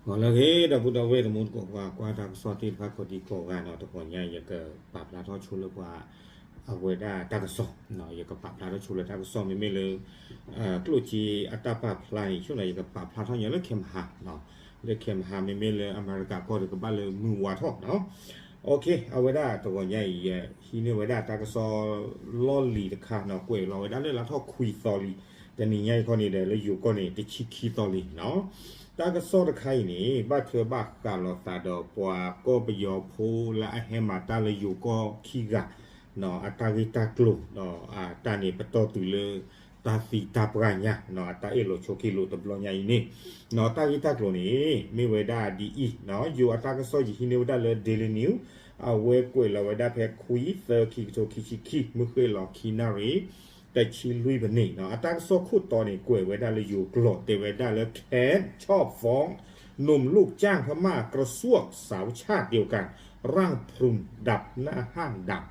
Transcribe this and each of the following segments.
ဂီၤလၢအဂ့ၤ ဒီပုၢ်ဒီဝဲၢ်တံၤသကိး ပှၤကွၢ်တၢ်ကစီၣ်သ့ၣ်တဖၣ် ကိးဒံကိးဂၤနီၤ, တဂီၤညါ ယကပာ်ဖျါထီၣ်ဆိလၢပှၤ အဝဲဒၣ်တၢ်ကစီၣ်, ယကပာ်ဖျါထီၣ်ဆိလၢတၢ်ကစီၣ် မ့မ့ၢ်လၢ ကျိၣ်စ့အတၢ်ပာ်ဖျါအံၤ ဆိနီၤ ယကပာ်ဖျါထီၣ်ညီလၢခဲမဟါ, လၢခဲမဟါ မ့မ့ၢ်လၢအမဲရကၤကီၢ်ဒီး ကဘၣ်လၢမုၢ်ဝါထီၣ်နီၤ. အဝဲဒၣ်တဂီၤညါအံၤ ယဟံးန့ၢ်ဝဲဒၣ်တၢ်ကစီၣ်လီၢ်လံၤတခါနီၤ, ကွဲးလီၤဝဲဒၣ်လၢလါထီၣ်ခွံသီလံ, တနံၤညါအံၤခီန့ၣ်ဒီး လၢယိၤကီၢ်န့ၣ် တဆံခံသီလံနီၤ. တၢ်ကစီၣ်တခါအံၤန့ၣ် ဘၣ်ထွဲဘၣ်ဃးလိာ်သးဒီးပှၤကီၢ်ပယီၤဖိလၢအဟဲမၤတၢ်လၢယိၤကီၢ်ခံဂၤ အတၢ်ဂ့ၢ်တၢ်ကျိၤ, အတၢ်န့ၣ်ပတီၢ်တုၤလၢ တၢ်သံတၢ်ပှၢ်ညါ, အတၢ်အ့ၣ်လိာ်ဆိးက့လိာ်တဘျီညါအံၤန့ၣ်, တၢ်ဂ့ၢ်တၢ်ကျိၤန့ၣ် မ့ၢ်ဝဲဒၣ်ဒ်အံၤ, ယိၤအတၢ်ကစီၣ်ယဟံးန့ၢ်ဝဲဒၣ်လၢ Daily News, အဝဲကွဲးလီၤဝဲဒၣ်ဖဲခွံသၢ ခံကထိခံဆံခံ မုၢ်ဃ့ၢ်လီၤခံနၣ်ရံၣ် တဆံလွံၢ်မံးနံးနီၤ. အတၢ်ကစီၣ်ခိၣ်တီန့ၣ် ကွဲးဝဲဒၣ်လၢယိၤကျိာ် တဲဝဲဒၣ်လၢ Can chop phone หนุ่มลูกจ้างพม่ากระซวกสาวชาติเดียวกัน ร่างพรุนดับหน้าห้างดัง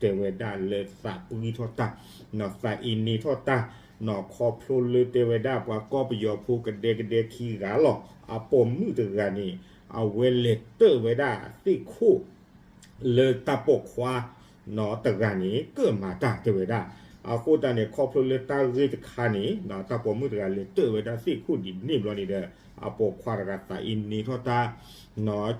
တဲဝဲဒၣ်လၢသးပှံၢ်ထီၣ်တၢ်, သးအ့န့ထီၣ်တၢ်, ခီဖျိလၢတဲဝဲဒၣ်ပှၤကီၢ်ပယီၤဖိကဒဲကဒဲခံဂၤလီၤ အပိာ်မုၣ်တဂၤန့ၣ် အဝဲလဲၤတၢၣ်ဝဲဒၣ်သ့ၣ်ခိၣ် လၢတၢ်ပိာ်ခွါ တဂၤန့ၣ် ကၢၣ်မၤတၢ်တဲဝဲဒၣ်. အဃိသတးန့ၣ် ခီဖျိလၢတၢ်ဂ့ၢ်တခါန့ၣ် တၢ်ပိာ်မုၣ်တဂၤလဲၤတၢၣ်ဝဲဒၣ်သ့ၣ်ခိၣ်ဒ်န့ၣ်ဘျီန့ၣ်ဒီး အပိာ်ခွါတဂၤသးအ့န့ထီၣ်တၢ်,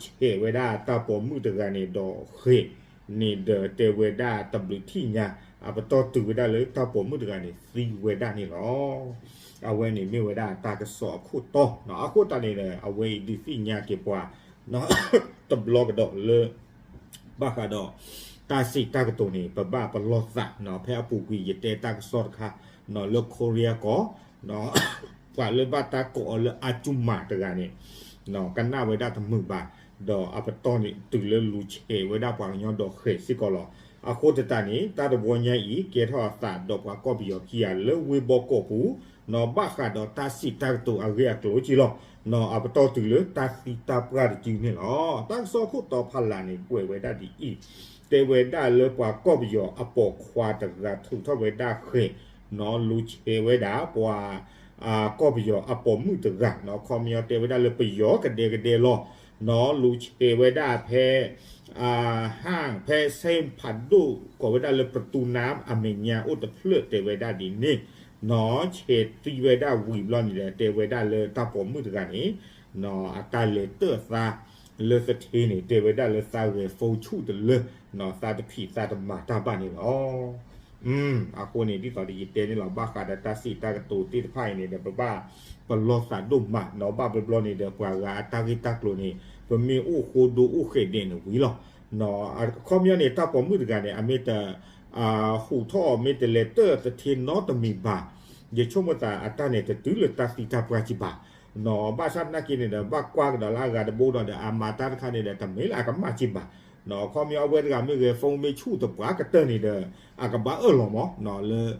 ဆဲးဝဲဒၣ်တၢ်ပိာ်မုၣ်တဂၤန့ၣ်ဒီးဃဲၤန့ၣ်ဒီး တဲဝဲဒၣ်တဘျုးထံၣ်ညါ အပတီၢ်တုၤဝဲဒၣ်လၢတၢ်ပိာ်မုၣ်တဂၤန့ၣ် သံဝဲဒၣ်န့ၣ်လီၤ. အဝဲန့ၣ်မ့ၢ်ဝဲဒၣ်တၢ်ကစီၣ်အခိၣ်တီ, အဃိသတးန့ၣ်ဒီး အဝဲအံၤဒုးသ့ၣ်ညါက့ၤပှၤ တဘျီကဒီးလၢ ဘၣ်ဃးဒီး တၢ်စံးတၢ်ကတိၤန့ၣ် ပဘၣ်ပလီၢ်သး, ဖဲအပူၤကွံာ်ယတဲတၢ်ကစီၣ်တခါ လၢ Korea ကီၢ် ပှၤလၢဘၣ်တၢ်ကိးအီၤလၢ အါကၠူမးတဂၤန့ၣ် ကနၣ်ဝဲဒၣ်တမုာ်ဘၣ်, ဒီးအပတီၢ်န့ၣ်တုၤလၢလူၤဆဲးဝဲဒၣ်ပှၤကညီဒီးဃဲၤစ့ၢ်ကီးလီၤ. အဃိသတးန့ၣ် တၢ်တဘျီညါအံၤ ကဲထီၣ်အသးဒီးပှၤကီၢ်ပယီၤခံဂၤလၢဝ့ၢ်ဘီကီၢ်ပူၤ ဘၣ်ဃးဒီးတၢ်စံးတၢ်ကတိၤအဂ့ၢ်အကျိၤက့လီၤ. အပတီၢ်တုၤလၢတၢ်သံတၢ်ပှၢ်တစုန့ၣ်လီၤ. တၢ်ကစီၣ်ခိၣ်တီဖးလၢ်န့ၣ် ကွဲးဝဲဒၣ်ဒ်အံၤ, တဲဝဲဒၣ်လၢပှၤကီၢ်ပယီၤအပိာ်ခွါတဂၤထုးထီၣ်ဝဲဒၣ်ဃဲၤ လူၤဆဲးဝဲဒၣ်ပှၤ ကီၢ်ပယီၤအပိာ်မုၣ်တဂၤ, ခီပညီတဲဝဲဒၣ်လၢပယီၤကဒဲကဒဲလီၤ, လူၤဆဲးဝဲဒၣ်ဖဲ ဟၣ်ဖဲစဲဖးဒိၣ် ကိးဝဲဒၣ်လၢ ပရတူၢ်နၢမ် အမဲာ်ညါအိၣ်တဖျၢၣ် တဲဝဲဒၣ်ဒ်န့ၣ်, ဆဲးသံဝဲဒၣ်ဝံၤဘျီန့ၣ်ဒီး တဲဝဲဒၣ်လၢတၢ်ပိာ်မုၣ်တဂၤန့ၣ် အတၢ်လဲၤတၢၣ်သါလၢသထ့န့ၣ် တဲဝဲဒၣ်လၢသးဂဲၤ phone ဆူၣ်တလၢ သးတဖံးသးတမၤတၢ်ဘၣ်န့ၣ်လီၤ. အဃိန့ၣ် ဒ်သိးဒီးယတဲန့ၣ်လီၤ ဘၣ်ဃးဒီးတၢ်စံးတၢ်ကတိၤသ့ၣ်တဖၣ်အံၤန့ၣ်ဒီး ပဘၣ်ပလီၢ်သးဒိၣ်မးနီၤ, ဘၣ်ဘျီဘျီန့ၣ်ဒီး ပှၤဂၤအတၢ်ဂ့ၢ်တၢ်ကျိၤန့ၣ် ပမ့ၢ်အိၣ်ဃိဒိအိၣ်ဃဲးဒဲးန့ၣ်ဝံၤလီၤ. အခီပညီန့ၣ် တၢ်ပိာ်မုၣ်တဂၤန့ၣ် အမ့ၢ်တ ဟူးထီၣ် မ့ၢ်တလဲၤတၢၣ်သထ့နီတမံၤဘၣ်, ယဆိကမိၣ်သးအတၢ်န့ၣ်တတုၤလၢတၢ်သံတၢ်ပှၢ်ကံဘၣ်, ဘၣ်ဆၣ်သနာ်က့န့ၣ်ဒီး ဘၣ်ကွၢ်ကဒီးလၢအဂၤတဘိဒီး အမၤတၢ်တခါန့ၣ်ဒီး တမ့ၢ်လၢအကမၣ်ကံဘၣ်, အခီပညီအဝဲတဂၤမ့ၢ်ဂဲၤ phone မ့ၢ်ဆူၣ်တပှၢ်ကတၢၢ်န့ၣ်ဒီး အကဘၣ်အၢၣ်လီၤမး လၢ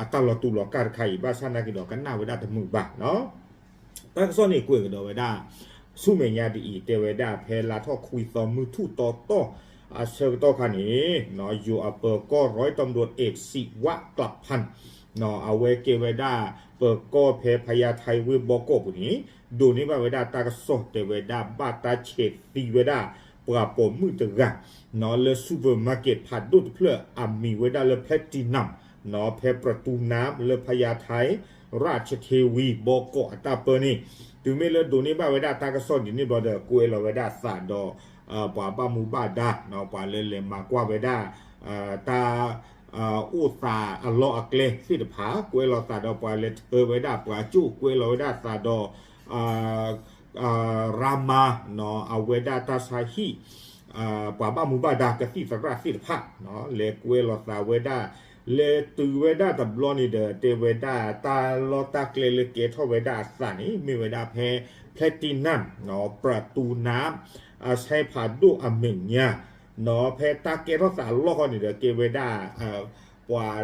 အတၢ်လီၤတူာ်လီၤကာ်တခါအံၤ ဘၣ်ဆၣ်သနာ်က့ဒီး ကနၣ်ဝဲဒၣ်တမုာ်ဘၣ် တၢ်ကစီၣ်န့ၣ်ကွဲးကဒီးဝဲဒၣ် ဆူမဲာ်ညါဒ်အံၤ တဲဝဲဒၣ်ဖဲလါထီၣ်ခွံသီမုၢ်ထူၣ်တီတီၢ် အဆၢကတီၢ်ခါန့ၣ် ယိၤအပၢၤကီၢ် ร้อยตำรวจเอก ศิวะกลับพันธ์ အဝဲကဲဝဲဒၣ် ပၢၤကီၢ်ဖဲ พญาไท ဝ့ၢ်ဘီကီၢ်ပူၤန့ၣ် ဒိးန့ၢ်ဘၣ်ဝဲဒၣ်တၢ်ကစီၣ်တဲဝဲဒၣ် ဘၣ်တၢ်ဆဲးသံဝဲဒၣ် ပှၤပိာ်မုၣ်တဂၤ လၢ supermarket ဖးဒိၣ်တဖျၢၣ် အမံၤဝဲဒၣ်လၢ Platinum ဖဲ ပရတူၢ်နၢမ် လၢ พญาไท ราชเทวี ဘီကီၢ်အတၢ်ပၢန့ၣ် တုၤမ့ၢ်လၢဒိးန့ၢ်ဘၣ်ဝဲဒၣ်တၢ်ကစီၣ်ဒ်န့ၣ်ဘျီဒီး ကွဲးလီၤဝဲဒၣ်သးဒီး ပှၤဘၣ်မူဘၣ်ဒါ ပှၤလၢလဲၤမၤကွၢ်ဝဲဒၣ် တၢ် အိၣ်သးအလီၢ်အကျဲသ့ၣ်တဖၣ် ကွဲးလီၤသးဒီးပှၤလဲၤထၢဝဲဒၣ်ပှၤကၠိၣ် ကွဲးလီၤဝဲဒၣ်သးဒီး ရၤမၤ အဝဲဒၣ်တၢ်ဆါဟံၣ် ပှၤဘၣ်မူဘၣ်ဒါကသံၣ်သရၣ်သ့ၣ်တဖၣ် လဲၤကွဲးလီၤသးဝဲဒၣ် လဲၤတုၤဝဲဒၣ်တဘျီန့ၣ်ဒီး တဲဝဲဒၣ်တၢ်လီၢ်တၢ်ကျဲလၢကဲထီၣ်ဝဲဒၣ်အသးန့ၣ် မ့ၢ်ဝဲဒၣ်ဖဲ Platinum ပရတူၢ်နၢမ် အဆဲဖးဒိၣ်အမဲာ်ညါ ဖဲတၢ်ကဲထီၣ်သးအလီၢ်ဃီန့ၣ်ဒီး ကဲဝဲဒၣ် ပှၤ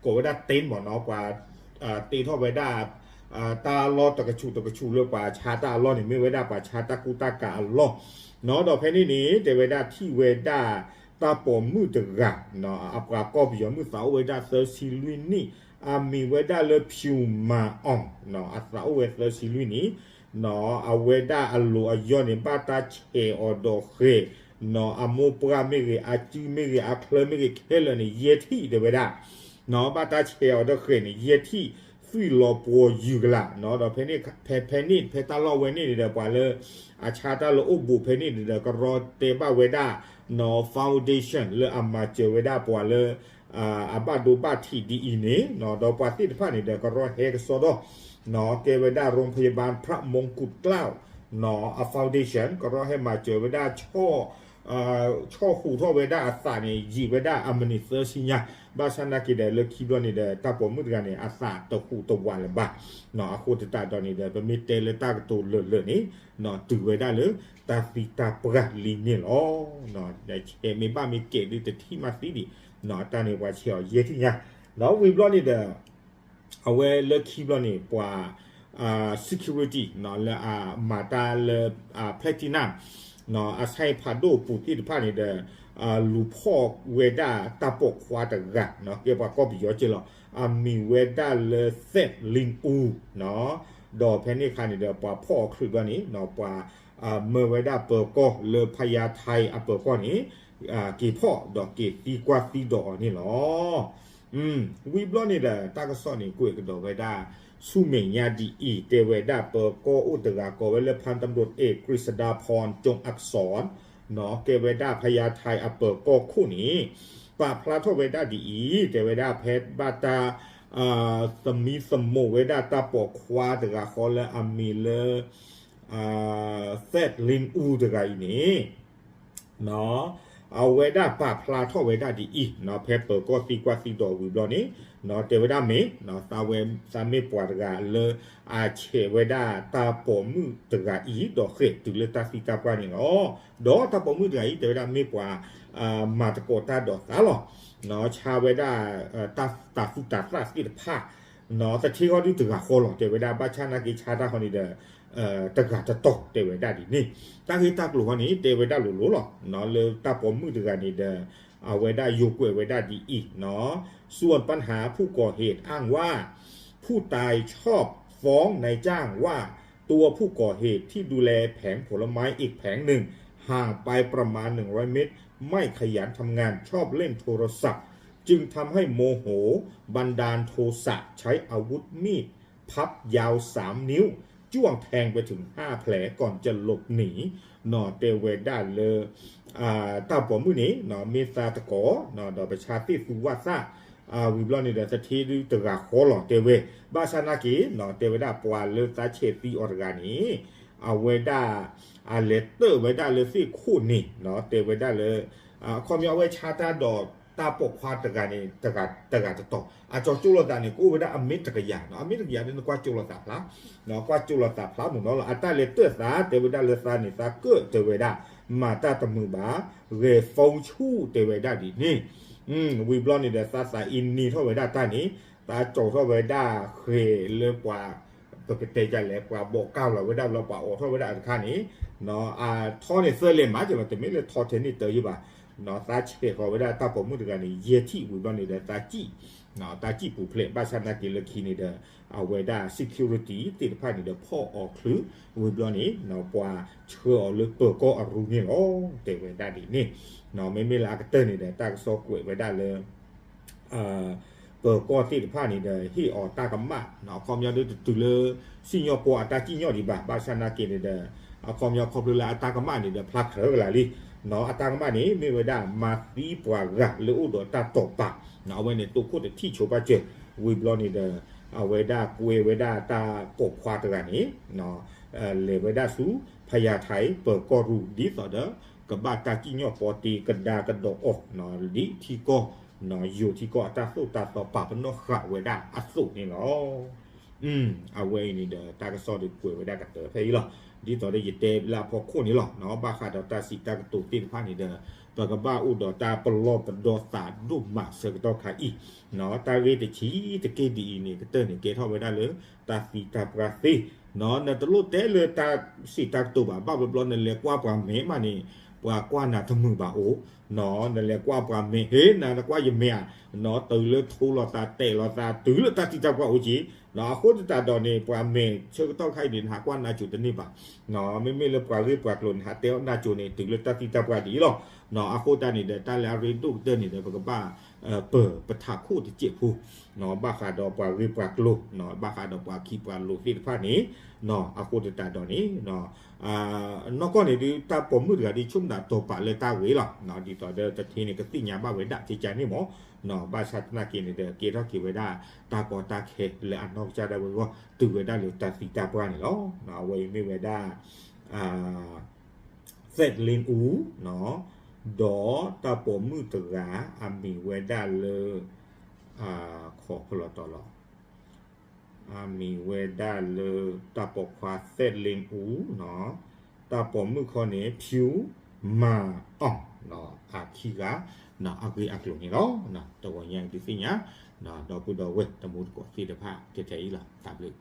ကိးဝဲဒၣ် tent မ့ၢ်နီၤ ပှၤ တ့ထီၣ်ဝဲဒၣ် တၢ်လီၢ်တကဆူးတကဆူးလၢပှၤဆါတၢ်အလီၢ်န့ၣ် မ့ၢ်ဝဲဒၣ်ပှၤဆါတၢ်ကူတၢ်ကၤအလီၢ် ဒီးဖဲန့ၣ်န့ၣ် တဲဝဲဒၣ်ထံၣ်ဝဲဒၣ် တၢ်ပိာ်မုၣ်တဂၤ အပှၤကီၢ်ပယီၤမုၣ်သးအိၣ်ဝဲဒၣ်သၢဆံလွံၢ်နံၣ် အမံၤဝဲဒၣ်လၢ ဖၠူၤမၤအီၣ် အသးအိၣ်ဝဲသၢဆံလွံၢ်နံၣ် နီၣ် အဝဲဒၣ်အလီၢ်အယီၢ်န့ၣ် ဘၣ်တၢ်ဆဲးအီၤဒီးဃဲၤ, နီၣ် အမိၢ်ပှၢ်မ့ၢ်ဂ့ၤ အစုမ့ၢ်ဂ့ၤ အချၢမ့ၢ်ဂ့ၤ ခဲလၢာ်န့ၣ် ယဲၢ်ထံၣ်တဲဝဲဒၣ်, နီၣ် ဘၣ်တၢ်ဆဲးအီၤဒီးဃဲၤန့ၣ် ယဲၢ်ထံၣ် သွံၣ်လီၤပှီၤယုၢ်ကလာ်, နီၣ် ဒီးဖဲန့ၣ် ဖဲ ဖဲန့ၣ် ဖဲတၢ်လီၢ်ဝဲန့ၣ်ဒီး ပှၤလၢ အဆါတၢ်လၢအိၣ်ဘူးဖဲန့ၣ်ဒီး ကရီတဲဘၣ်ဝဲဒၣ် နီၣ် foundation လၢအမၤစၢၤဝဲဒၣ်ပှၤလၢ အဘၣ်ဒိဘၣ်ထံးဒ်အံၤန့ၣ် နီၣ် ဒီးပှၤသ့ၣ်တဖၣ်န့ၣ်ဒီး ကရီဟဲကစီဒီ နီၣ် ကဲဝဲဒၣ် โรงพยาบาลพระมงกุฎเกล้า နီၣ် အ foundation ကရီဟဲမၤစၢၤဝဲဒၣ် ဆီၣ်ဃုာ်ထီၣ်ဝဲဒၣ်အသးန့ၣ် ယံာ်ဝဲဒၣ်အမံးနံးသၢဆံညါ, ဘၣ်ဆၣ်နာ်က့ဒီး လၢခံဘျီန့ၣ်ဒီး တၢ်ပိာ်မုၣ်တဂၤန့ၣ် အသးတဟူးတဝးလၢၤဘၣ်, နီၣ် အဃိသတးဒီးန့ၣ်ဒီး ပမ့ၢ်တဲလၢတၢ်ကတိၤလၢာ်လၢာ်န့ၣ် နီၣ် တုၤဝဲဒၣ်လၢတၢ်သံတၢ်ပှၢ်လံန့ၣ်လီၤ. ဆဲးမ့ၢ်ဘၣ်မ့ၢ်ကဲးဒုးတထံၣ်မးသံဒံး, နီၣ် တၢ်န့ၣ်ပှၤဆဲးအီၤယဲၢ်ထံၣ်ညါ, နီၣ် ဝံၤဘျီန့ၣ်ဒီး အဝဲလၢခံဘျီန့ၣ် ပှၤ security နီၣ် လၢအမၤတၢ်လၢ Platinum နီၣ် အဆဲးဖးဒိၣ်ပူၤသ့ၣ်တဖၣ်န့ၣ်ဒီး လူၤဖီၣ်ဝဲဒၣ်တၢ်ပိာ်ခွါတဂၤ နီၣ် ကဲပှၤကီၢ်ပယီၤက့လီၤ, အမံၤဝဲဒၣ်လၢ Thad Lin U နီၣ် ဒီးဖဲန့ၣ်အခါန့ၣ်ဒီး ပှၤဖီၣ်အီၤချုးဘျီန့ၣ် နီၣ် ပှၤ မၢဝဲဒၣ်ပၢၤကီၢ်လၢ ဖယါထဲး အပၢၤကီၢ်န့ၣ် က့ၤဖီၣ်ဒီးက့ၤသံကွၢ်သံဒိးအီၤန့ၣ်လီၤ. ဝံၤဘျီန့ၣ်ဒီး တၢ်ကစီၣ်န့ၣ် ကွဲးကဒီးဝဲဒၣ် ဆူမဲာ်ညါဒ်အံၤ, တဲဝဲဒၣ်ပၢၤကီၢ်အိၣ်တဂၤကိးဝဲလၢ พันตำรวจเอกกฤษดาพร จงอักษร နီၣ် ကဲဝဲဒၣ် ဖယါထဲး အပၢၤကီၢ်ခိၣ်န့ၣ် ပာ်ဖျါထီၣ်ဝဲဒၣ်ဒ်အံၤ, တဲဝဲဒၣ်ဖဲဘၣ်တၢ် သမံသမိးဝဲဒၣ်တၢ်ပိာ်ခွါတဂၤဃီလၢအမံၤလၢ Thad Lin U တဂၤအံၤန့ၣ် နီၣ် အဝဲဒၣ်ပာ်ဖျါထီၣ်ဝဲဒၣ်ဒ်အံၤ, နီၣ် ဖဲပၢၤကီၢ်သံကွၢ်သံဒိးဝံၤဘျီန့ၣ် နီၣ် တဲဝဲဒၣ်မ့ၢ် နီၣ် သးဝဲ သးမ့ၢ်ပှၤတဂၤလၢ အဆဲးဝဲဒၣ်တၢ်ပိာ်မုၣ်တဂၤအံၤ ဒီးဃဲးတုၤလၢတၢ်သံတၢ်ပှၢ်န့ၣ်လီၤ. ဒီးတၢ်ပိာ်မုၣ်တဂၤအံၤ တဲဝဲဒၣ်မ့ၢ်ပှၤ မၤသကိးတၢ်ဒီးသးလီၤ. နီၣ် ဆါဝဲဒၣ် တၢ်သူတၢ်သၣ်သ့ၣ်တဖၣ် နီၣ် သထ့ဃီဒုတဂၤဃီလီၤ တဲဝဲဒၣ်, ဘၣ်ဆၣ်နာ်က့ဆါတၢ်ဃီန့ၣ်ဒီး တဂၤတတီၤ တဲဝဲဒၣ်ဒ်န့ၣ်, တၢ်ဂ့ၢ်တၢ်ကျိၤဃီန့ၣ် တဲဝဲဒၣ်လိၤလိၤလီၤ. နီၣ် လၢတၢ်ပိာ်မုၣ်တဂၤန့ၣ်ဒီး အဝဲဒၣ်ယိၤကွဲးဝဲဒၣ်ဒ်အံၤ, နီၣ် ส่วนปัญหาผู้ก่อเหตุอ้างว่า ผู้ตายชอบฟ้องนายจ้างว่า ตัวผู้ก่อเหตุที่ดูแลแผงผลไม้อีกแผงหนึ่งห่างไปประมาณหนึ่งร้อยเมตร ไม่ขยันทำงาน ชอบเล่นโทรศัพท์ จึงทำให้โมโห บันดาลโทสะ ใช้อาวุธมีดพับยาวสามนิ้ว จ้วงแทงไปถึงห้าแผลก่อนจะหลบหนี နီၣ် တဲဝဲဒၣ်လၢ တၢ်ပိာ်မုၣ်န့ၣ် နီၣ် မ့ၢ်သးသကိး နီၣ် ဒီးပဆါသ့ၣ်သူဝၣ်သၣ် ဝံၤဘျီန့ၣ်ဒီး သထ့ဒုတဂၤဃီလီၤ တဲဝဲ, ဘၣ်ဆၣ်နာ်က့ နီၣ် တဲဝဲဒၣ်ပှၤလၢသးဆဲးသံအီၤတဂၤန့ၣ် အဝဲဒၣ် အလဲၤတၢၣ်ဝဲဒၣ်လၢသ့ၣ်ခိၣ်န့ၣ် နီၣ် တဲဝဲဒၣ်လၢ အခီပညီအဝဲဆါတၢ်ဒီးတၢ်ပိာ်ခွါတဂၤန့ၣ် တဂၤတတီၤ, အကၠီကၠိလိာ်သးန့ၣ် ကအိၣ်ဝဲဒၣ်အမ့ၢ်တကယၤ, နီၣ် အမ့ၢ်တကယၤန့ၣ် နကွၢ်ကၠိလိာ်သးဖျါ, နီၣ် ကွၢ်ကၠိလိာ်သးဖျါမုၢ်နီၤလီၤ. အတၢ်လဲၤတၢၣ်သး တဲဝဲဒၣ်လၢသးန့ၣ် သးကၢၣ်တဲဝဲဒၣ် မၤတၢ်တမုာ်ဘၣ်, ဂဲၤ phone ဆူၣ် တဲဝဲဒၣ်ဒ်န့ၣ်, ဝံၤဘျီန့ၣ်ဒီး သးသးအံၤနံၤထီၣ်ဝဲဒၣ်တၢ်န့ၣ် သးကၠီၤထီၣ်ဝဲဒၣ်ဃဲၤလၢပှၤ ပကတဲဒ်လဲၣ် ပှၤဘိးကၢ်လီၤဝဲဒၣ်လီၤ ပှၤအိးထီၣ်ဝဲဒၣ်တခါန့ၣ်, အထီန့ၣ်သၢလဲၤမးကလီၤ တမ့ၢ်လၢထီထဲန့ၣ်တၢ်ယံၤဘၣ်, သးဆဲးဃီၤဝဲဒၣ်တၢ်ပိာ်မုၣ်တဂၤန့ၣ် ယဲၢ်ထံၣ်ဝံၤဘျီန့ၣ်ဒီး သးစံၣ်, သးစံၣ်ပူၤဖျဲး ဘၣ်ဆၣ်နာ်က့လၢခံန့ၣ်ဒီး အဝဲဒၣ် security သ့ၣ်တဖၣ်န့ၣ်ဒီး ဖီၣ်အီၤချုး ဝံၤဘျီန့ၣ် ပှၤဆှၢအီၤလၢပၢၤကီၢ်အရူန့ၣ်လီၤ တဲဝဲဒၣ်ဒ်န့ၣ်, မ့မ့ၢ်လၢအကတၢၢ်န့ၣ်ဒီး တၢ်ကစီၣ်ကွဲးဝဲဒၣ်လၢ ပၢၤကီၢ်သ့ၣ်တဖၣ်န့ၣ်ဒီး ဟ့ၣ်အီၤတၢ်ကမၣ်, အခီပညီဒုတတုၤလၢစံၣ်ညီၣ်ကွီၢ်အတၢ်စံၣ်ညီၣ်ဒံးဘၣ်, ဘၣ်ဆၣ်နာ်က့န့ၣ်ဒီး အခီပညီခီဖျိလၢအတၢ်ကမၣ်န့ၣ်ဒီး ဖျါဖျါကလာ်လံ, အတၢ်ကမၣ်န့ၣ် မ့ၢ်ဝဲဒၣ်မၤသံပှၤဂၤလၢအိၣ်ဒီးတၢ်တိာ်ပာ်, အဝဲန့ၣ် တိခိၣ်တထံၣ်ဆိပာ်စၢၤ, ဝံၤဘျီန့ၣ်ဒီး အဝဲဒၣ်ကွဲဝဲဒၣ်တၢ်ပိာ်ခွါတဂၤန့ၣ် လဲၤဝဲဒၣ်ဆူ ဖယါထဲး ပၢၤကီၢ်ရူၢ် ဒ်သိးဒီး ကဘၣ်တၢ်စံၣ်ညီၣ်ပီတ့ကဒါကဒီးအီၤ ဒ်ထံကီၢ် ယိၤထံကီၢ်အတၢ်သိၣ်တၢ်သီပာ်ပနီၣ်ဃာ်ဝဲဒၣ်အသိးန့ၣ်လီၤ. အဝဲအံၤန့ၣ်ဒီး တၢ်ကစီၣ်ဒုးကွဲးဝဲဒၣ်ကတၢၢ်ဖဲအံၤလီၤ. ဒ်သိးဒီးယတဲလၢအဖီခိၣ်န့ၣ်လီၤ. ဘၣ်ဃးဒီးတၢ်စံးတၢ်ကတိၤသ့ၣ်တဖၣ်န့ၣ်ဒီး ပကဘၣ်အိၣ်ဒီးတၢ်ပလီၢ်ပဒီသးဒိၣ်မးဆၢကတီၢ်ခါအံၤ, တၢ်ဂ့ၢ်တဆံးတက့ၢ်ဒ်အံၤန့ၣ် ကတၢၢ်န့ၣ်ကဲထီၣ်ဝဲဒၣ်လၢ တၢ်သံတၢ်ပှၢ်သ့, နတလိၣ်တဲလၢတၢ်စံးတၢ်ကတိၤဘၣ်, ဘၣ်ဘျီဘျီနလဲၤကွၢ်ပှၤမဲာ်မးန့ၣ် ပှၤကွၢ်နၤတမုာ်ဘၣ်အိၣ်, နလဲၤကွၢ်ပှၤမဲာ် ဟ့ နကွၢ်ယမဲာ်ဧါ, တုၤလၢထိလိာ်သးတဲာ်လိာ်သး တုၤလၢတၢ်သံတၢ်ပှၢ်အိၣ်က့ၤ, အဃိသတးဒီးန့ၣ် ပှၤမဲာ်ဆၢကတီၢ်ခါအံၤန့ၣ် နဟးကွၢ်နၢ်စိၤတန့ၢ်ဘၣ်, မ့မ့ၢ်လၢပှၤဂ့ၢ်ပှၤကျိၤန့ၣ် ဟးတဲအီၣ်နၢ်စိၤန့ၣ် တုၤလၢတၢ်သံတၢ်ပှၢ်ဒ်အံၤလီၤ. အဃိသတးန့ၣ်ဒီး တၢ်လၢအရ့ဒိၣ်ကတၢၢ်န့ၣ်ဒီး ပကဘၣ် ပၢၤပထးခိၣ်တစဲးဖိ ဘၣ်ဃးဒီးပှၤဂ့ၢ်ပှၤကျိၤ, ဘၣ်ဃးဒီးပှၤခံပှၤလိၤသ့ၣ်တဖၣ်န့ၣ်, အဃိသတးဒီးန့ၣ် နီၢ်ကီၢ်န့ၣ်ဒုး တၢ်ပိာ်မုၣ်တဂၤဒ်ဆိကမိၣ်သးတီၤပာ်လၢတၢ်ဂ့ၤလီၤ. ဒ်သိးဒီးတထံၣ်န့ၣ် ကသ့ၣ်ညါဘၣ်ဝဲဒၣ်ကကန့ၣ်မ့ၢ်, ဘၣ်ဆၣ်သနာ်က့န့ၣ်ဒီး ကဲထီၣ်က့ၤဝဲဒၣ် တၢ်ကီတၢ်ခဲလၢအနီၢ်ကစၢ်ဒၣ်ဝဲအဂီၢ် တုၤဝဲဒၣ်လၢတၢ်သံတၢ်ပှၢ်န့ၣ်လီၤ. အဝဲအံၤမ့ၢ်ဝဲဒၣ် သဲးလ့အူ, ဒီးတၢ်ပိာ်မုၣ်တဂၤ အမံၤဝဲဒၣ်လၢ ခိးဖလီတီၤလီၤ. အမံၤဝဲဒၣ်လၢ တၢ်ပိာ်ခွါသဲးလ့အူ, တၢ်ပိာ်မုၣ်ခီန့ၣ် ဖၠူမၤအီၣ်, အခံဂၤ အဂ့ၢ်အကျိၤန့ၣ်လီၤ. တဂီၤညါအံၤဒုးသ့ၣ်ညါ ဒီပုၢ်ဒီဝဲၢ်တံၤသကိးသ့ၣ်တဖၣ် ထဲထဲအံၤလီၤ. တၢ်ဘျုး